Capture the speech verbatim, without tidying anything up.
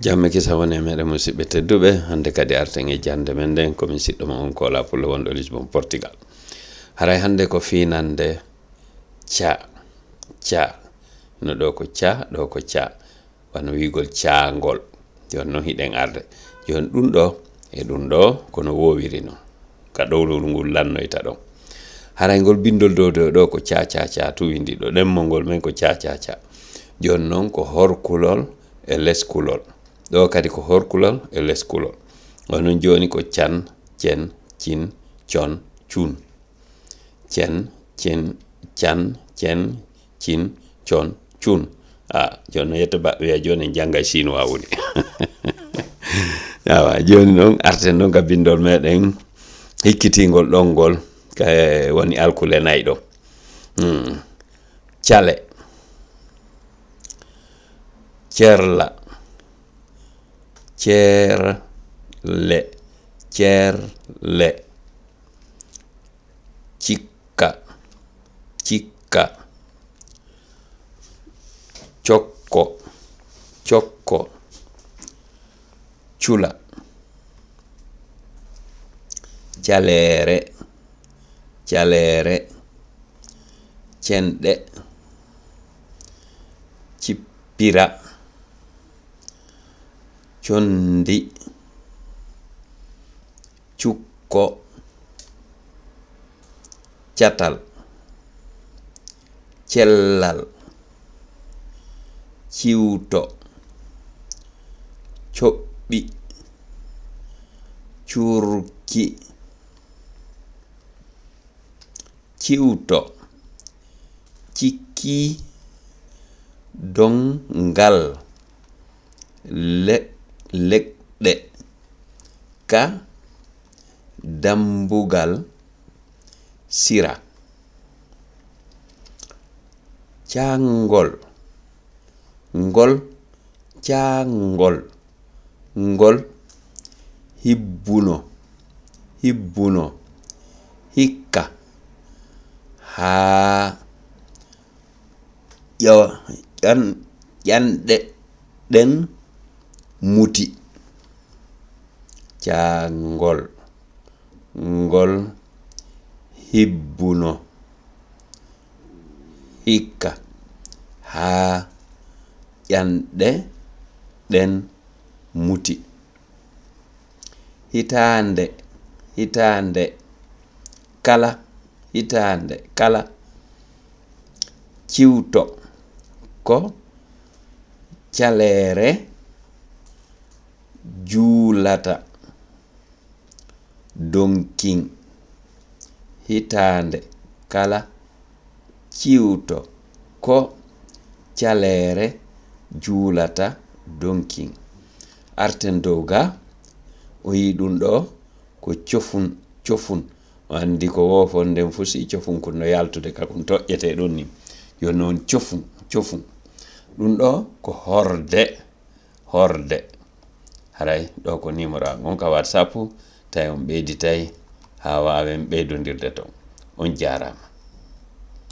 Jam e kisal won e meɗen, musidɓe tedduɓe. Hannde kadi arten e jannde men nden. Ko min siɗɗo mon on Kola Pullo wonɗo Lisbon, Portugal. Haray hannde ko fiinannde ca, ca. No ɗo ko ca, ɗo ko ca. Wano wi'ugol caangol. Jooni non hiɗen arde. Jooni ɗum ɗo e ɗum ɗo ko no woowiri non. Ka ɗowlowol ngol lannoyta ɗon. Haray ngol binndol dow dow ɗo ko ca, ca, ca, tuwindi ɗo. Ɗemmo ngol men ko ca, ca, ca. Jooni non ko horkulol e leskulol. Ɗo kadi ko horkulol e leskulol. Onon jooni ko can, cen, cin, con, cun. Cen, cin, can, cen, cin, con, cun. A, jooni non yetto baɓɓe wi'a jooni en janngay chinois woni. Awa, jooni non arten non ka binndol meɗen hikkitingol ɗon ngol, ka woni alkule nayi ɗo. Hmm. Cale. Cerla. Cerle. Cerle. Cikka. Cikka. Cokko. Cokko. Cula. Caleere. Caleere. Cenɗe. Cippira. Condi. Cukko. Catal. Cellal. Ciwto. Coɓɓi. Curki. Ciwto. Cikki. Donngal. Le-, leɗɗe. Ka. Dambugal. Sira. Caangol. Ngol. Caangol. Ngol. Hibbuno. Hibbuno. Hikka. Haa. Ƴo-, ƴan-, ƴanɗe ɗen muti. Caangol. Ngol hibbuno. Hikka. Haa ƴanɗe ɗen muti. Hitaande. Hitaande kala. Hitaande kala. Ciwto. Ko caleere juulata. Donkin. Hitaande kala ciwto ko caleere juulata donkin. Arten dow ga, o yi'i ɗum ɗo ko cofun, cofun. O anndi ko woofon nden fuu si cofun kun no yaltude ka kun toƴƴetee ɗum ni. Yo non cofun, cofun. Ɗum ɗo ko horde. Horde. Haray ɗo ko numéro am on ka WhatsApp, tawi on ɓeyditay haa waawen ɓeydondirde ton. On jaaraama.